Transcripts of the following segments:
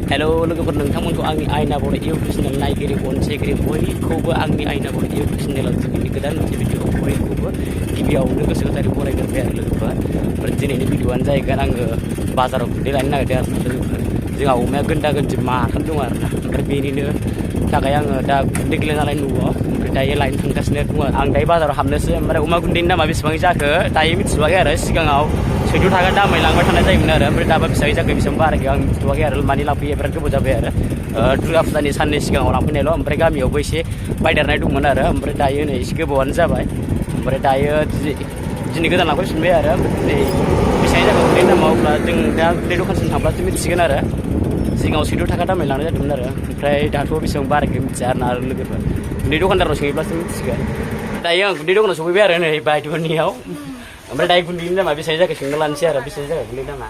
हेल' लोगोफोर नोंथांमोनखौ आंनि आयना बर' इउटुब चेनेल नायगिरि अनसायगिरि बयखौबो आंनि आयना बर' इउटुब चेनेलाव जोंनि गोदान मोनसे भिडिअ बयखौबो गिबियावनो गोसो गोथारै बरायग्रोबाय आरो लोगोफोर ओमफ्राय दिनैनि भिडिअआनो जाहैगोन आङो बाजाराव गुन्दै लायनो नागिरदों आरो लोगोफोर जोंहा अमाया गोन्दा गोन्दि माथाम दं आरोना ओमफ्राय बेनिनो थाखाय आङो दा गुन्दै गैला नालाय न'आव ओमफ्राय दायो लायनो थांगासिनो दङ आं दायो बाजाराव हाबनोसै ओमफ्राय अमा गुन्दैनि दामा बेसेबां जाखो दायो मिथिथ'वाखै आरो सिगाङाव 14 थाखा दामै लांबाय थानाय जायोमोन आरो ओमफ्राय दाबा बेसेबां जाखो बेसेबां बाराखै आं मिथिथ'वाखै आरो मानि लांफैयो बिराद गोबाव जाबाय आरो दुर्गा फुजानि साननै सिगाङाव लांफैनायल' ओमफ्राय गामियावबो एसे बायदेरनाय दंमोन आरो ओमफ्राय दायो नै एसे गोबावानो जाबाय ओमफ्राय दायो दिनै गोदान लांफैफिनबाय आरो दिनै बेसेबां जाखो गुन्दैनि दामा अब्ला जों दा गुन्दै दखानसिम थांब्लासो मिथिसिगोन आरो सिगाङाव 14 थाखा दामै लांनाय जादोंमोन आरो ओमफ्राय दाथ' बेसेबां बाराखै मिथिया आरोना लोगोफोर गुन्दै दखानदारनाव सोङोब्लासो मिथिसिगोन दायो आं गुन्दै दखानाव सफैबाय आरो नै बायद'नियाव ओमफ्राय दायो गुन्दैनि दामा बेसेबां जाखो सोंना लानोसै आरो बेसेबां जाखो गुन्दैनि दामा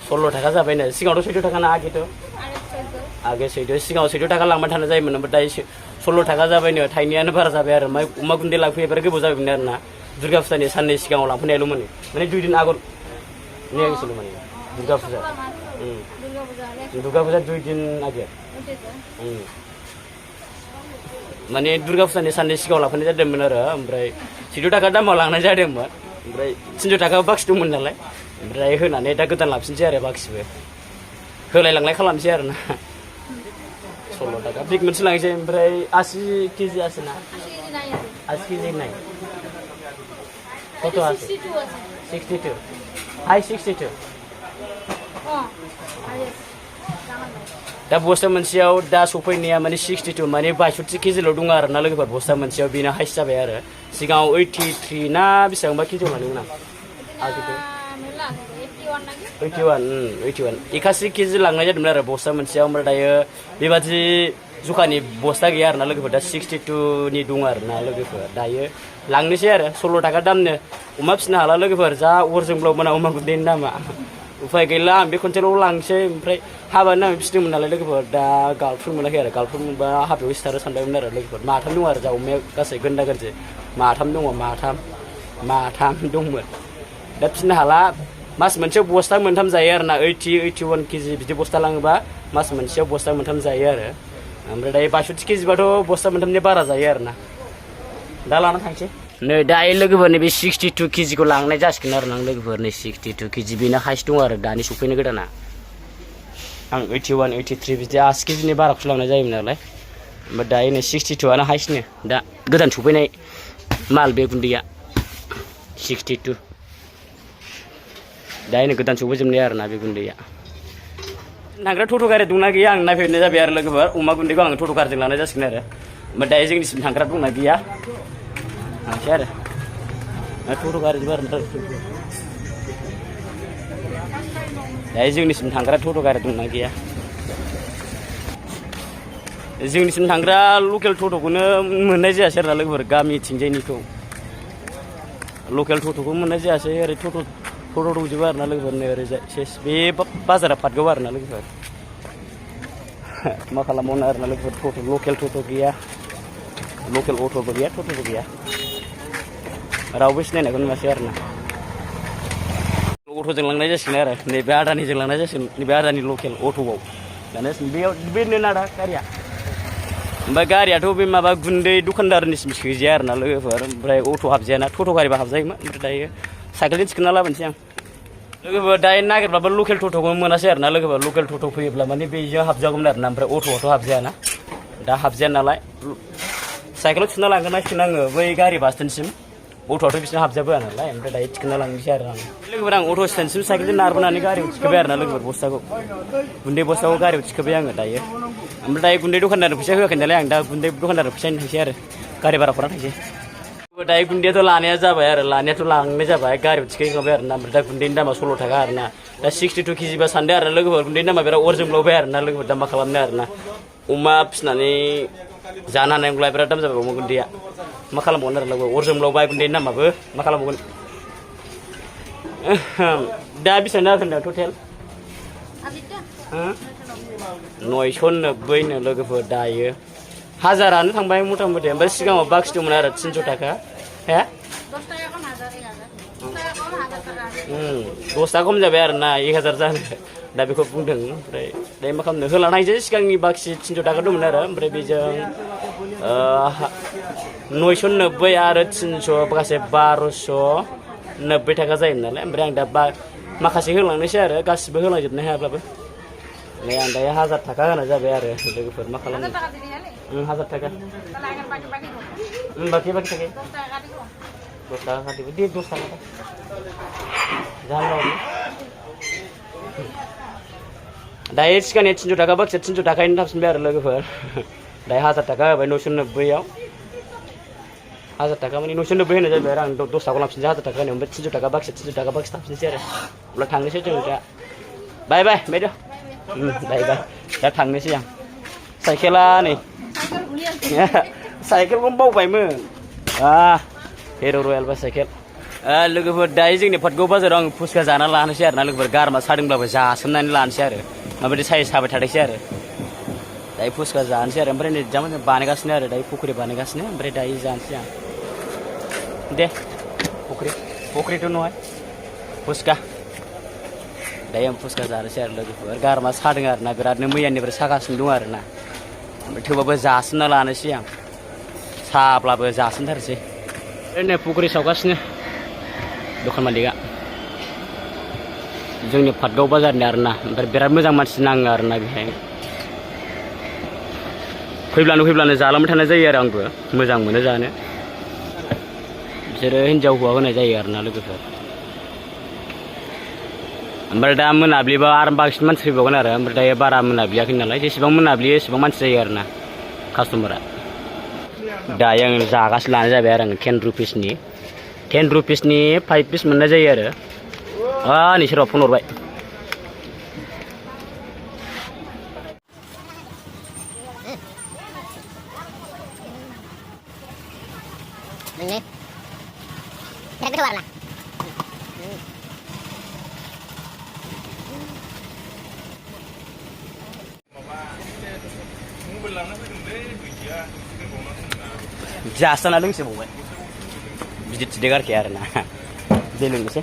16 थाखा जाबायनो सिगाङावथ' 14 थाखा ना आगे 14 सिगाङाव 14 थाखा लांबाय थानाय जायोमोन ओमफ्राय दायो 16 थाखा जाबायनो थाइनैयानो बारा जाबाय आरो अमा गुन्दै लांफैयो बिराद गोबाव जाबायमोन आरोना दुर्गा फुजानि साननै सिगाङाव लांफैनायल'मोन माने 2 दिन आगोल नेक्स्ट माने दुर्गा फुजा दुर्गा फुजा 2 दिन आगे माने दुर्गा फुजानि साननै सिगाङाव लांफैनाय जादोंमोन आरो ओमफ्राय 14 थाखा दामाव लांनाय जादोंमोन ओमफ्राय 300 थाखा बाखि दंमोन नालाय ओमफ्राय होनानै दा गोदान लाफिनसै आरो बाखिबो होलायलांलाय खालामसै आरोना 16 थाखा बिग मोनसे लांसै ओमफ्राय 80 केजि আছে ना 80 केजि नाय कत আছে 62 हाय 62 दा बस्ता मोनसेयाव दा सफैनाया माने 62 माने 62 केजिल' दङ आरो ना लोगोफोर बस्ता मोनसेयाव बेनो हाइस जाबाय आरो सिगाङाव 83 ना बेसेबांबा केजियाव लांदोंमोन आं 81 81 केजि लांनाय जादोंमोन आरो बस्ता मोनसेयाव ओमफ्राय दायो बेबादि जखानि बस्ता गैया आरो ना लोगोफोर दा 62 नि दङ आरो ना लोगोफोर दायो लांनोसै आरो 16 थाखा दामनो अमा फिसिनो हाला लोगोफोर जा अरजोंब्लावमोन अमा गुन्दैनि दामा उफाय गैला आं बे खनसेल' लांसै ओमफ्राय हाबानि नामै फिसिदोंमोन नालाय लोगोफोर दा गालफोर मोनाखै आरो गालफोर मोनबा हाबायाव सिथारो सानदोंमोन आरो लोगोफोर माथाम दङ आरो जा अमाया गासै गोन्दा गोन्जि माथाम दङ माथाम दंमोन दा फिसिनो हाला मास मोनसेयाव बस्ता मोनथाम जायो आरो ना 81 केजि बिदि बस्ता लाङोबा मास मोनसेयाव बस्ता मोनथाम जायो आरो ओमफ्राय दायो 62 केजिबाथ' बस्ता मोनथामनि बारा जायो आरो ना दा लाना थांसै नै दायो लोगोफोरनि बे 62 केजिखौ लांनाय जासिगोन आरो ना लोगोफोर नै 62 केजि बेनो हाइस दं आरो दानि सफैनो गोदाना आं 81 83 बिदि 80 केजिनि बाराखौसो लांनाय जायोमोन नालाय ओमफ्राय दायो नै 62आनो हाइसनो दा गोदान सफैनाय माल बे गुन्दैया 62 दायो नै गोदान सफैजोबनाय आरो ना बे गुन्दैया नाग्रा टट' गारि दंना गैया आं नायफैनाय जाबाय आरो लोगोफोर अमा गुन्दैखौ आङो टट' गारिजों लांनाय जासिगोन आरो ओमफ्राय दायो जोंनिसिम थांग्रा दंना गैया थांसै आरो टट' गारिजों आरो दायो जोंनिसिम थांग्रा टट' गारि दंना गैया जोंनिसिम थांग्रा लकेल टट'खौनो मोननाय जायासै आरो ना लोगोफोर गामिथिंजायनिखौ लकेल टट'खौ मोननाय जायासै ओरै टट' दंजोबो आरो ना लोगोफोर नै ओरैजाय सेस बे बाजारा फाथगौ आरो ना लोगोफोर मा खालामबावनो आरो ना लोगोफोर लकेल टट' गैया लकेल अट'बो गैया टट'बो गैया रावबो सिनायनायखौ नुवासै आरो ना अट'जों लांनाय जासिगोन आरो नैबे आदानिजों लांनाय जासिगोन नैबे आदानि लकेल अट'आव दाना बेयाव बेनो ना दा गारिया ओमफ्राय गारियाथ' बे माबा गुन्दै दखानदारनिसिम सोजाया आरो ना लोगोफोर ओमफ्राय अट' हाबजायाना टट' गारिबा हाबजायोमोन ओमफ्राय दायो साइकेलजों थिखोना लाबोनोसै आं लोगोफोर दायो नागिरबाबो लकेल टट'खौ मोनासै आरो ना लोगोफोर लकेल टट' फैयोब्ला माने बेजों हाबजागौमोन आरो ना ओमफ्राय अट'आथ' हाबजायाना दा हाबजाया नालाय साइकेलाव थिखोना लांगोन आङो बै गारि बास स्टेन्डसिम अट'आथ' बिसिना हाबजाबोआ नालाय ओमफ्राय दायो थिखोना लांनोसै आरो आं लोगोफोर आं अट' स्टेन्डसिम साइकेलजों नारबोनानै गारियाव थिखोबाय आरो ना लोगोफोर बस्थाखौ गुन्दै बस्थाखौ गारियाव थिखोबाय आङो दायो ओमफ्राय दायो गुन्दै दखानदारनो फैसा होआखै नालाय आं दा गुन्दै दखानदारनो फैसानि थांसै आरो गारि भाराफोरा थांसै दायो गुन्दैयाथ' लानाया जाबाय आरो लानायाथ' लांनाय जाबाय गारियाव थिखोखाबाय आरो ना ओमफ्राय दा गुन्दैनि दामा 16 थाखा आरो ना दा 62 केजिबा सानदों आरो लोगोफोर गुन्दैनि दामा बिराद अरजोंब्लावबाय आरो ना लोगोफोर दा मा खालामनो आरो ना अमा फिसिनानै जानो हानाय नंला बिराद दाम जाबाय अमा गुन्दैया मा खालामबावनो आरो लोगो अरजोंब्लावबाय गुन्दैनि दामाबो मा खालामबावगोन दा बेसेबां जाखो होनदों टटेल 990नो लोगोफोर दायो हाजारानो थांबाय मथा मथि ओमफ्राय सिगाङाव बाखि दंमोन आरो 300 थाखा हे 10 थाखा खम जाबाय आरो ना 1000 जानो दा बेखौ बुंदों ओमफ्राय दायो मा खालामनो होलांनायजों सिगांनि बाखि 300 टाका दंमोन आरो ओमफ्राय बेजों 990 आरो 300 गासै 1290 टाका जायो नालाय ओमफ्राय आं दा माखासे होलांनोसै आरो गासिबो होलांजोबनो हायाब्लाबो नै आं दायो 1000 टाका होनाय जाबाय आरो लोगोफोर मा खालामनो 1000 टाका बाखि टाका 10 टाका काटिबो दे 10 टाका जानो दायो सिगांनि 300 टाका बाखिया 300 टाकायैनो थाफिनबाय आरो लोगोफोर दायो 1000 टाका होबाय 990 आव 1000 टाका माने 990 होनाय जाबाय आरो आं 10 टाका लांफिनसै 1000 टाका होनायाव ओमफ्राय 300 टाका बाखि 300 टाका बाखि थाफिनसै आरो अब्ला थांनोसै जों दा बाय बायद' बाय दा थांनोसै आं साइकेला नै साइकेलखौ बावबायमोन हिर' रयेल बा साइकेल लोगोफोर दायो जोंनि पाटगाव बाजाराव आं फुसका जाना लानोसै आरो ना लोगोफोर गारमा सादोंब्लाबो जासोमनानै लानोसै आरो माबायदि साइज साबाय थादोंसै आरो दायो फुसका जानोसै आरो ओमफ्राय नै जामुन बानायगासिनो आरो दायो फुख्रि बानायगासिनो ओमफ्राय दायो जानोसै आं दे फुख्रिथ' नङा फुसका दायो आं फुसका जानोसै आरो लोगोफोर गारमा सादों आरो ना बिरादनो मैयानिफ्राय सागासिनो दं आरो ना ओमफ्राय थेवबाबो जासोमना लानोसै आं साब्लाबो जासोमथारसै ओरैनो फुख्रि सावगासिनो दखान मालिकआ जोंनि पाटगाव बाजारनि आरो ना ओमफ्राय बिराद मोजां मानसि नाङो आरो ना बेहाय फैब्लानो जालांबाय थानाय जायो आरो आंबो मोजां मोनो जानो बिसोरो हिन्जाव हौवा होनाय जायो आरो ना लोगोफोर ओमफ्राय दा मोनाब्लिबा आरो बांसिन मानसि फैबावगोन आरो ओमफ्राय दायो बारा मोनाब्लियाखै नालाय जेसेबां मोनाब्लियो एसेबां मानसि जायो आरो ना कास्टमारा दायो आं जागासिनो लानाय जाबाय आरो आं 10 रुपिसनि 5 पिस मोननाय जायो आरो नै सोरबा फन हरबाय जास्ताना लोंसोबावबाय बिदि थिदे गारखाया आरो ना दै लोंनोसै